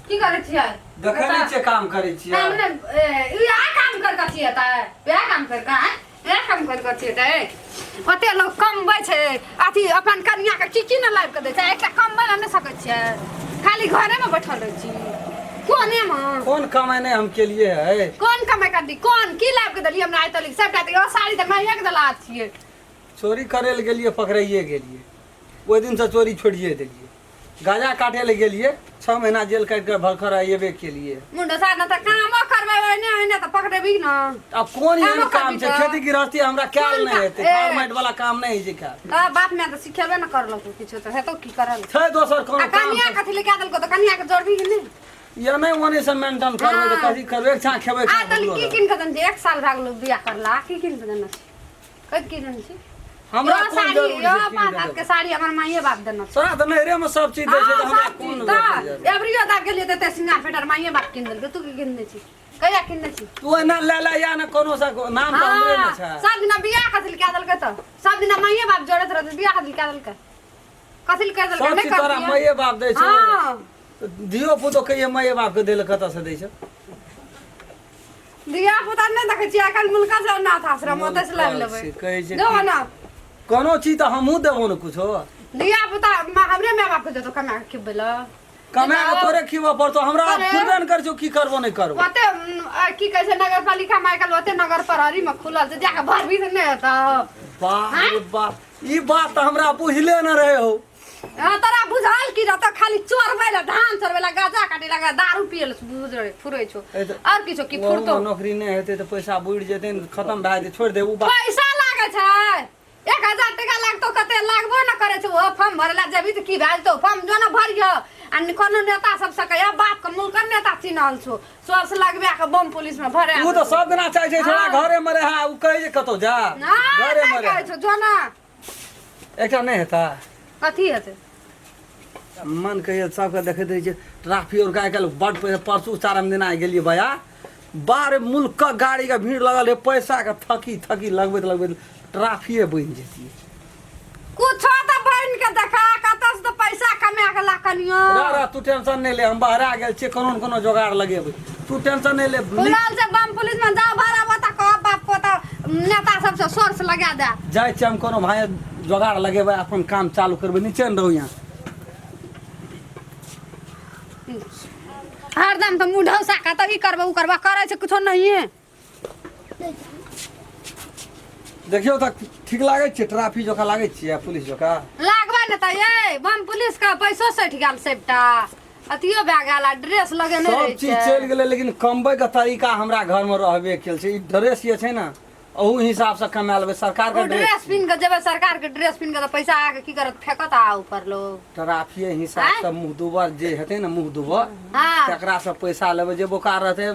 की करै छियै? देखै नहि छियै काम करै छियै। हम ने इएह काम कर के छियै तऽ इएह काम कर के आँय? इएह काम कर के छियै तऽ ओते लोग कमबै छै अथी अपन कनिया के की की ने लाबि के दै छै, एकटा कमबै लए नहि सकै छियै, खाली घरे में बैठल रहै छी कोने में। कोन कमाइ नहि हम केलिए है? कोन कमाइ कर दी, कोन की लाबि के देलियै हमरा आइ तक? सबटा तऽ इहो साड़ी तऽ माइये के देला छियै। चोरी करै लए गेलियै, पकड़ाइए गेलियै, ओहि दिनसँ चोरी छोड़िए देलियै। गाजा काटे लए गेलियै, 6 महीना जेल काटि कऽ भरखर अयबे केलियै। मुंडो सार न तऽ कामो करबै ओहिने ओहिने तऽ पकड़ेबी न। आब कोन एहन कामो काम करबी छै? तऽ? खेती गृहस्थी हमरा कयल कोन नहि हेतै। ए। फार्मेट वाला काम नहि होइ छै कयल। तऽ बाप माय तऽ सिखेबे न करलको किछो तऽ हेतौ की करल? छै दोसर कोनो आ काम? कनिया कथी लए कए देलको तऽ कनिया के जोड़बी कि नहि? या नहि ओने से मेंटेन करबै तऽ हाँ। कथी करबै? एक छाँ खेबै आ छाँ तनी भुखलो की रहबै। कीन कऽ देने छी? एक साल भए गेलो बियाह करला, की कीन कऽ देने छी? कथी की देने छी? हमरा यो कोन साड़ी जरूरी यो छै कीन 5 कऽ हाथ के देबै? साड़ी हमर माइये बाप देने छै। तोरा तऽ नैहरे में सब चीज दै छै तऽ हाँ, हमरा सब कोन चीज जरूरी? तऽ एबरियो दाब गेलियै तऽ एते सिंगार पेटर माइये बाप कीन देलकै। तू की कीनने छी? कहिया कीनने छी? तू एना ले ले या ने कोनो सा नाम तऽ हमरे ने हाँ, छै। सब दिना बियाह कथी लए कए देलकै? तऽ सब दिना माइये बाप जोड़ैत रहतै, बियाह कथी लए कए देलकै? कथी लए कए देलकै? सब नहि चीज तोरा करतियै। माइये बाप दै छै। हाँ। धियो पुतो कहिये माइये बाप के दै लए कतऽ से दै छै? धिया पुता नहि देखै छियै आइ काल्हि मुल्का से अनाथ आश्रम ओतऽ से लाबि लेबै। से कहै छै जो कि ना कोनो चीज तऽ हमहूँ देबो ने कुछो। धिया पुता हमरे माय बाप के देतो कमा के खिबै लए। कमा के तोरे खिबऽ पड़तौ हमरा। अरे। फुरबे ने करै छौ, की करबो नहि करबो। ओते की कहै छै नगर पालिका मे आइ काल्हि ओते नगर प्रहरी मे खुलल छै, जाके भरबी तऽ नहि हेतौ? बाप रे बाप, ई बात तऽ हमरा बुझले ने रहे हो। हाँ, तोरा बुझल की रहतौ? खाली चोरबै लए, धान चोरबै लए, गाजा काटै लए, दारू पियै लए बुझ रहे फुरै छौ। ए तऽ और किछो की फुरतौ? ओहूमे नौकरी नहि हेतै तऽ पैसा बुड़ि जेतै ने, खतम भए जेतै, छोड़ि दे ओ बात। पैसा लागै छै, 1000 टका लागतौ, कते लागबो न करै छै। ओ फॉर्म भरै लए जेबही तऽ की भए जेतौ? फॉर्म जो ने भरिह आ कोनो नेता सब से कहिया बाप के मुल्क नेता चिन्हल छौ, सोर्स लगबा के बम पुलिस में भरा ओ तऽ सब दिना चाहै छै छोड़ा हाँ। घरे मे रहै। ओ कहै जे कतौ जा घरे नहि मे कहै रहै। छौ, जो ना। एकटा नहि हेतै? कथी हेतै? मन कहिए सबके देखैत रहै छै ट्रैफिक और आइ काल्हि बड्ड पैसा। परसू चारम दिना गेलियै बया बाहर मुल्कक गाड़ीके भीड़ लगल रहै, पैसाके थकी थकी लगबैत लगबैत ट्रैफिके बनि जैतियै। कुछो तऽ बनि के देखा, कतऽ से तऽ पैसा कमा के ला कनियो। रह रह, तू टेंशन नहि ले, हम बहरा गेल छियै, कोनो ने कोनो जोगाड़ लगेबै, तू टेंशन नहि ले। खुलल छै बम पुलिस में, जाओ भाड़ा बता कह बाप को तऽ नेता सबसे सोर्स लगा दे। जाइ छियै हम, कोनो भाई जोगाड़ लगेबै, अपन काम चालू करबै, निचैन रहू यहाँ। हरदम तऽ मुँह ढौसा के तऽ ई करबो उ करबो करै छै, कुछो नहिये। देखियौ तऽ ठीक लागै छै? ट्रैफिक जकाँ लागै छियै, पुलिस जकाँ? लागबै ने तऽ ये बम पुलिस के पैसो सठि गेल, सबटा अथियो भए गेल आ ड्रेस लगेने सब रहै चीज छै। चलि गेलै, लेकिन कमबै के तरीका हमरा घर मे रहबे केल छै। ई ड्रेस जे छै ने, अहू हिसाब से कमा लेबै सरकार ओ के ड्रेस ड्रेस पिन्ह के जेबै, सरकार के ड्रेस पिन्ह के तऽ पैसा आके की करत? फेकत आ ऊपर लोग। ट्राफिए हिसाब आँय? से मुँह दुबर जे हेतै ने, मुँह दुबर हाँ तकरा से पैसा लेबै। जे बोकार रहतै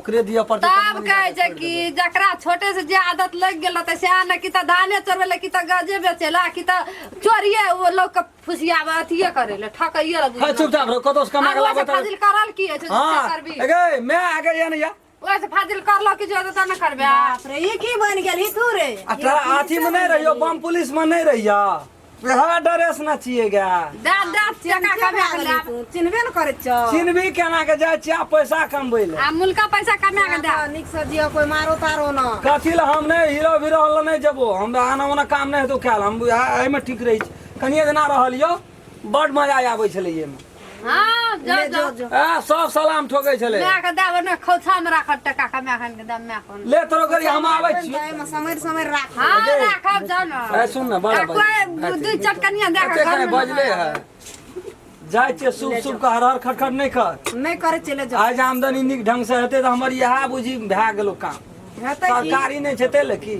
ओकरे दिअ पड़तै। तब कनि मनि कहै जाके छै छोड़ि कि देबै। जकरा छोटे से जे आदत लागि गेल रहतै से ने कि तऽ धाने चोरबै लए कि तऽ गजे बेचै लए कि तऽ चोरिये ओ लोक के फुसियाबै अथिये करै लए ठकैये लए। है, चुपचाप रहो, कतौ से कमा के लाबऽ तऽ फाजिल करल की होइ छै? हाँ करबी गे मैं आगे या नहीं या ओहिसँ फाजिल करलो कि जो तऽ नहि करबै। बाप रे, ई की बनि गेलही तू रे? आ तोरा अथी में नहीं रहियो, बम पुलिस में नहीं रहियो, वएह ड्रेस न छियै गे। दे दे टका कमा के लाब। तू चिन्हबे ने करै छौ। चिन्हबी केना के? जाइ छियै पैसा कमबै लए। आ मुल्का पैसा कमा के दे। नीक से जियो, कोई मारो तारो न। कथी लए? हम नहि हीरो बीरो लए नहि जेबो, हमरा आना ओना काम नहि हेतौ कयल। हम एहिमे ठीक रहै छी। कनिये दिना रहलियौ, बड मजा आबै छलै एहिमे। हाँ, जो ले जो जो जो। आ सब सलाम ठोकै छलै। माय के देब ने, खोछा में राखब टका कमा के दे माय को। ले तोरो करी, हम आबै छी। एहिमे समरि समरि राख। हाँ गे। राखब, जाओ ना। ए सुन ने, बड़ा आ कोई दू चटकनिया दे के एते घर कने में बजले है, जाइ छियै सुप सुप के हर हर खटखट नहि कर। नहि करै चले जाओ। आज आमदनी नीक ढंग से हेतै तऽ हमर इएह बुझी भए गेलो काम। हेतै की? सरकारी नहि छै ताहि लए की?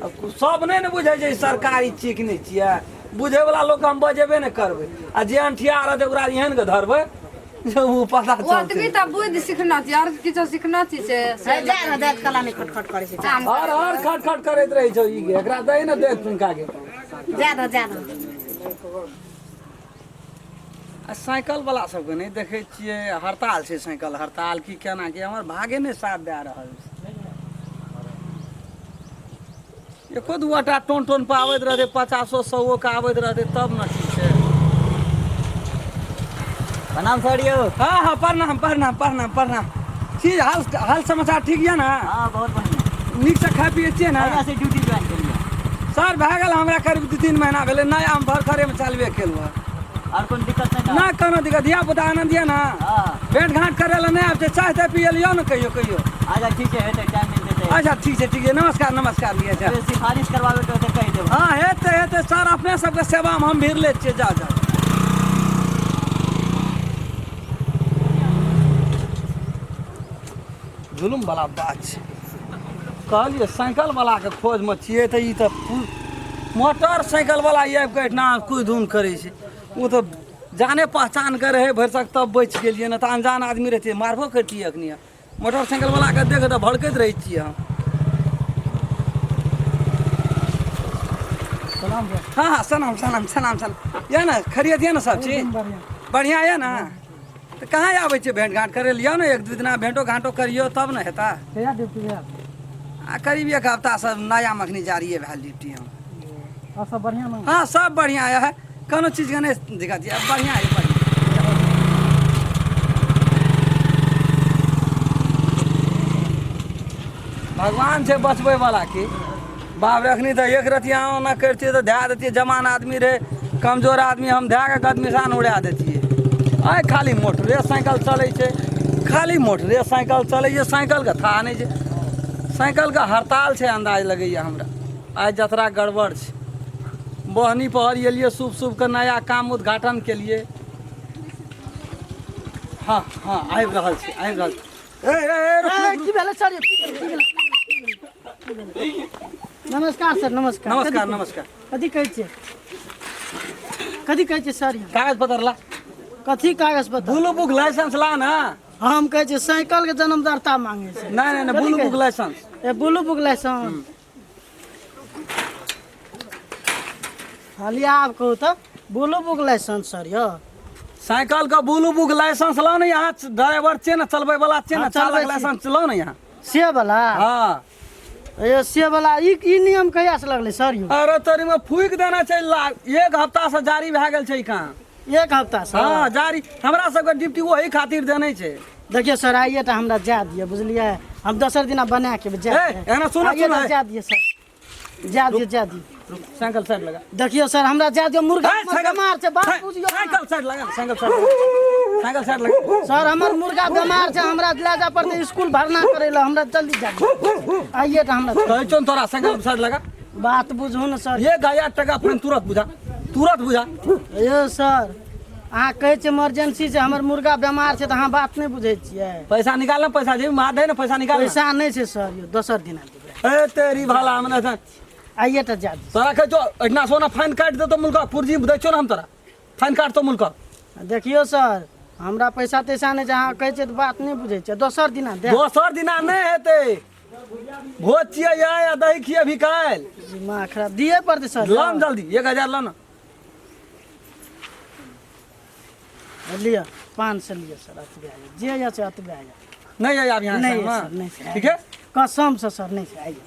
आब सब नहि ने बुझै छै सरकारी छियै कि नहि छियै। बुझै वला लोक हम बजेबे नहि करबै आ जे अंठिया रहतै ओकरा एहन के धरबै जे ओ पता ओतबी चलतै। तऽ बुद्धि सिखना छी और किछो सिखना छी से हे जा ने, देख कला नहि खटखट करै छै। काम हर हर खट खट करैत रहै छौ ई गे, एकरा दै ने देख तुनका के। जा दो, जा दो। आ साइकिल वला सबके नहि देखै छियै? हड़ताल छै, साइकिल हड़ताल की केना की? हमर भागे नहि साथ दए रहल छै। एको दूटा टोन टोन पर आबैत रहतै, पचासो सौओ के आबैत रहतै तब ने ठीक छै। प्रणाम सर यौ। हाँ हाँ, प्रणाम प्रणाम प्रणाम प्रणाम। की हाल हाल समाचार ठीक यऽ ने? हाँ, बहुत बढ़िया। नीकसँ खाइ पियै छियै ने? कहिया से ड्यूटी ज्वाइन केलियै? सर, भए गेल हमरा करीब 2-3 महीना भेलै। नया हम भरखरेमे चलबे केलहुँ हँ। आओर कोनो दिक्कत नहि ने? ना, कोनो दिक्कत। धिया पुता आनन्द यऽ ने? हाँ। भेंट घाँट करै लए नहि आबै छै? चाय ताय पियै लियौ ने कहियो कहियो। अच्छा, ठीक छै, हेतै, टाइम मिलतै तऽ। अच्छा, ठीक छै, ठीक छै। नमस्कार नमस्कार, लिअ जा। फेर सिफारिश करबाबैके होतै, कहि देब। हँ, हेतै हेतै सर, अपने सबके सेवामे हम भिड़ले छियै। जाउ जाउ। जुलुम वाला बात छै। कहलियै साइकिल वाला के खोजमे छियै तऽ ई तऽ मोटर साइकिल वाला आबि कऽ एहिठिना कुद धुन करै छै। ओ तऽ जाने पहचान के रहै भरिसक, तब बचि गेलियै, नहि तऽ अनजान आदमी रहितियै, मारबो करितियै। अखनी मोटरसाइकिल वाला के देख तऽ भड़कैत रहै छियै हम। हाँ हाँ, सलाम सलाम सलाम सलाम। यऽ ने खैरियत यऽ ने? सब चीज बढ़िआँ यऽ ने? तऽ कहाँ आबै छियै भेंट घाँट करै लिअ ने? एक दू दिना भेंटो घाँटो करियौ तब ने हेता। कहिया ड्यूटी भेल? आ करीब एक हफ्तासँ नया मखनी जारिए भेल ड्यूटी हम। और सब बढ़िआँ ने? हाँ, सब बढ़िआँ यऽ, कोनो चीजके नहि दिक्कत यऽ। बढ़िआँ यऽ, बढ़िआँ। भगवान छै बचबै वाला की। बाप रे, अखनी तऽ एक रतिया ओना करितियै तऽ धए दैतियै। जवान आदमी रहै, कमजोर आदमी, हम धए कऽ गदमिशान उड़ा दैतियै। आइ खाली मोटरे साइकिल चलै छै, खाली मोटरे साइकिल चलै छै, साइकिलके थाह नहि छै। साइकिलके हड़ताल छै अन्दाज लगैए हमरा। आइ जतरा गड़बड़ छै। बहनी पहर एलियै शुभ शुभके नया काम उद्घाटन केलियै। हँ हँ, आबि रहल छी, आबि रहल छी। ए ए ए, रुक, रुक। की भेलै सर? की भेलै? नमस्कार सर, नमस्कार। नमस्कार नमस्कार। कथी कहै छियै, कथी कहै छियै सर? कागज पत्र ला। कथी कागज पत्र? ब्लू बुक लाइसेंस ला ना। हम कहै छियै साइकिल के जन्मदाता मांगे छै। नहीं नहीं नहीं, ब्लू बुक लाइसेंस। ए, ब्लू बुक लाइसेंस। हालिया आब कहू तऽ, ब्लू बुक लाइसेंस सर यौ? साइकिल का ब्लू बुक लाइसेंस लाओ ना। यहाँ ड्राइवर छे ना, चलबै वाला छे ना? हाँ, चलबै चालक छी। लाइसेंस लाओ ना यहाँ। से वाला? हाँ। ए, से वाला। ई ई नियम कहिया से लगलै सर यौ? अरे तोरी में फूक देना छै। एक हफ्ता से जारी भए गेल छै ई काम। एक हफ्ता से? हाँ, जारी। हमरा सबके ड्यूटी वही खातिर देने छै। देखियौ सर, आइए तऽ हमरा जाय दिअ, बुझलियै? हम दोसर दिना बना के जाय। ए, एना सुनऽ, आइए सुनऽ। तऽ जाय दिअ सर, जाय दिअ, जाय दिअ। रुक, साइकिल साइड लगा। देखियौ सर, हमरा जाय दिअ, मुर्गा ए, हमर साइकिल बेमार छै, बात बुझियौ ना। साइकिल साइड लगा, साइकिल साइड लगा, साइकिल साइड लगा। सर, हमर मुर्गा बेमार छै, हमरा लए जाय पड़तै स्कूल भरना करै लए। हमरा जल्दी जाय दिअ। आइए तऽ हमरा कहै छौ ने तोरा, साइकिल साइड लगा। बात बुझू ने सर। 1000 टका फाइन, तुरंत बुझा, तुरंत बुझा। यौ सर, अहाँ कहै छियै इमरजेंसी छै, हमर मुर्गा बेमार छै, तऽ अहाँ बात नहि बुझै छियै। पैसा निकाल ना, पैसा जेबी मार दे ना, पैसा निकाल ना। पैसा नहि छै सर यौ, दोसर दिना देबै। ए तेरी भला में नहीं। आइए तऽ जाय दियौ। तोरा कहै छौ एहिठिना सोना फाइन काटि देतौ मुल्का। पुर्जी दै छौ ने हम तोरा, फाइन काटतौ मुल्का। देखियौ सर, हमरा पैसा तैसा नहि छै। अहाँ कहै छियै तऽ बात नहि बुझै छियै, दोसर दिना देब। दोसर दिना नहि हेतै। भोज छियै या दही खियेबही काल्हि? दिमाग खराब दिए पड़तै सर। ला ने जल्दी, 1000 ला ने। लिअ, 500 लिअ सर, एतबे आइए, जे यऽ से एतबे आइए। नहीं है आब यहाँ नहीं से, है सर, नहीं है। ठीक है। कसम से सर, नहीं है। आइए,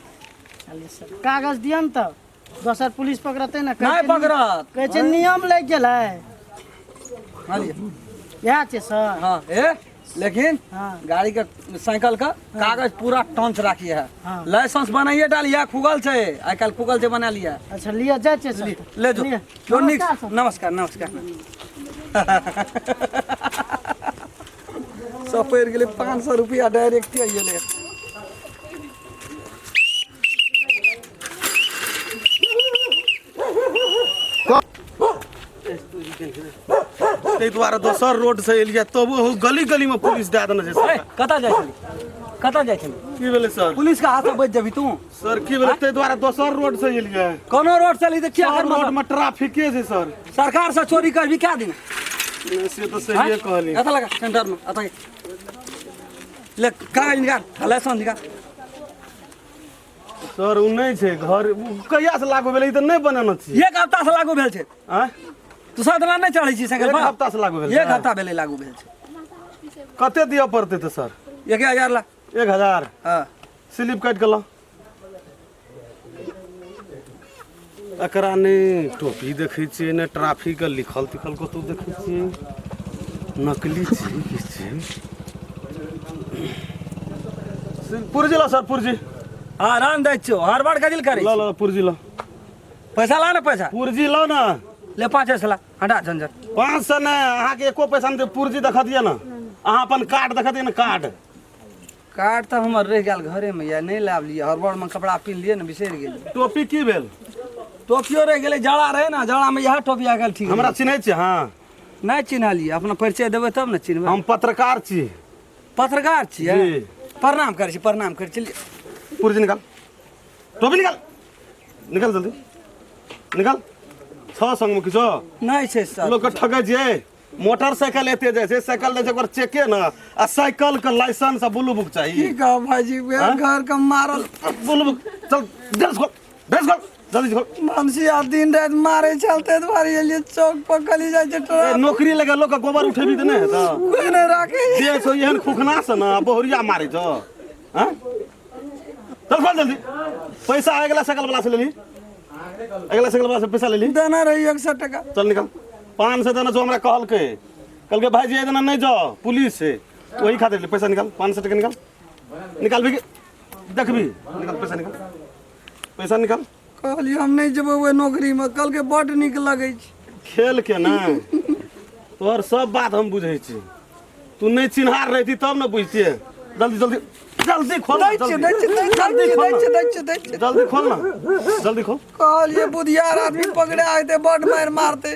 चलिए सर, कागज दिअ ने तब दोसर पुलिस पकड़तै ने। कहै नहि छै पकड़त। कहै छै नियम लागि गेलै। हाँ, लिअ। इएह छै सर। हाँ, ए लेकिन गाड़ी के साइकिल का कागज पूरा टंच राखी है। हाँ। लाइसेंस बनाइए डालिए, खुगल छै, आइ काल्हि खुगल छै, बना लिया। अच्छा, लिअ, जाइ छियै सर। ले जो। लिअ। जो नीक। नमस्कार सर। नमस्कार नमस्कार। सब पड़ि गेलै, 500 रुपया डायरेक्ट गेलै। ताहि दुआरे दोसर रोड से एलियै, तबो हो गली गली में पुलिस दए देने छै ए, सर। कतऽ जाइ छली, कतऽ जाइ छली? की भेलै सर? पुलिस के हाथ से बचि जेबही तू? सर, की भेलै? ताहि दुआरे दोसर रोड से एलियै। कोनो रोड से ली तऽ किया सब करबह? रोड में ट्रैफिके छै सर। सरकार से चोरी करबी क्या दिन? नहि, से तऽ सहिए कहली। एतऽ लगा सेंटर में, एतऽ ले, कागज निकाल, लाइसेंस निकाल। सर, ओ नहि छै घर। ओ कहिया से लागू भेलै? ई तऽ नहि बनेने छी। एक हफ्ता से लागू भेल छै। आँय? तू सब दिना नहि चढ़ै छी साइकिल एक पर? हफ्ता से लागू भेल एक छै? हफ्ता भेलै लागू भेल छै। कते दिअ पड़तै तऽ सर? 1000 ला। 1000? हाँ। स्लिप काटि कऽ लाउ। एकरा नहि टोपी देखै छियै, नहि ट्रैफिक के लिखल तिखल कतहु देखै छियै। नकली छी की छी? पुर्जी लो सर, पुर्जी। हाँ राम दै छियौ, हड़बड़ कथी लए करै लो छी? लो पुर्जी लो। पैसा ला ने पैसा। पुर्जी लो ना। ले 500 ला, हटा झंझट। 500 नहि, अहाँके एको पैसा नहि देब। पुर्जी देख दिअ ने, अहाँ अपन कार्ड देख दिअ ने, कार्ड। कार्ड तऽ हमर रहि गेल घरेमे, या नहि लाब लियै, हड़बड़मे कपड़ा पिन्ह लियै ने, बिसरि गेलियै। टोपी की भेल? टोपियो रहि गेलै, जाड़ा रहै ने, जाड़ामे इएह टोपी आइ काल्हि ठीक। हमरा चिन्है छियै अहाँ? नहि चिन्हलियै, अपना परिचय देबै तब ने चिन्हबै। हम पत्रकार छी। पत्रकार छियै? जी। प्रणाम करै छी, प्रणाम करै छी। पुर्जी निकाल, टोपी निकाल, निकाल जल्दी निकाल। छह संगमे किछो नहि छै सर। लोकके ठकै छियै। मोटरसाइकिल एते जाइ छै, साइकिल दै छै ओकर चेके ने, आ साइकिल के लाइसेंस आ ब्लू बुक चाही। की कहब भाईजी, हाँ? घर के मारल। ब्लू बुक, चल ड्रेस खोल, ड्रेस खोल जल्दी खोल। मनसिया दिन राति मारे छल, ताहि दुआरे एलियै चौक पर, कहली जाइ छै ए, ट्रक। नौकरी लगे लोक के गोबर उठेबी तऽ नहि हेतौ? कोइ नहि राखै। देह छौ एहन खुखना से ने बहुरिया मारै छौ। हाँ चल खोल जल्दी। पैसा अगिला साइकिल वाला से लेली, अगिला साइकिल वाला से पैसा लेली। देना रही 100 टका। चल निकल। 500 देना छौ हमरा, कहलकै, कहलकै भाईजी एहि दिना नहि जाओ, पुलिस छै, वही खातिर ले। पैसा निकाल, 500 टका निकाल, निकाल भी देखबी, निकाल पैसा, निकाल पैसा निकाल। कहलियै हम नहि जेबै ओहि नौकरीमे, कहलकै बड्ड नीक लगै छै। खेल के ना तोहर सब बात हम बुझै छी। तू नहि चिन्हार रहती तब ने बुझतियै। जल्दी जल्दी जल्दी खोल दै छियै, दै छियै, दै जल्दी छियै, खोल दै छियै, दै छियै, दै छियै। जल्दी खोल ना, जल्दी खोल। कहलियै बुधियार आदमी पकड़ा हेतै, बड्ड मारि मारतै।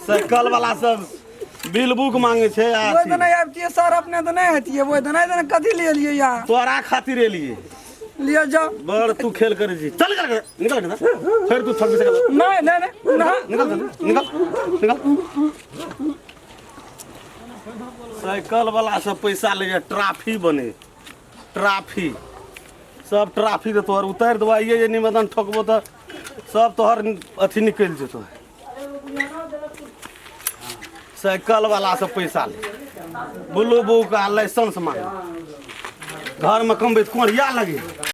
साइकिल वाला सब बिल बुक मांगे छै आ ओहि दिन आबितियै सर अपने तऽ नहि हेतियै। ओहि दिन एहि दिन कथी लिए एलियै यहाँ? तोरा खातिर एलियै। लिअ जाउ। बड़ तू खेल करै छी। चल निकल, निकल निकल, फेर तू ठकबी साइकिल। नहि नहि नहि नहि। निकल जल्दी निकल निकल। साइकिल वाला सब पैसा लैए, ट्राफी बने, ट्राफी सब ट्राफी के तोहर उतारि देबो। आइए जे निवेदन ठोकबो तऽ सब तोहर अथी निकलि जेतो। साइकिल वाला सब पैसा ले, ब्लू बुक आ लाइसेंस मांगे, घरमे कमबैत कोढ़िया लगे।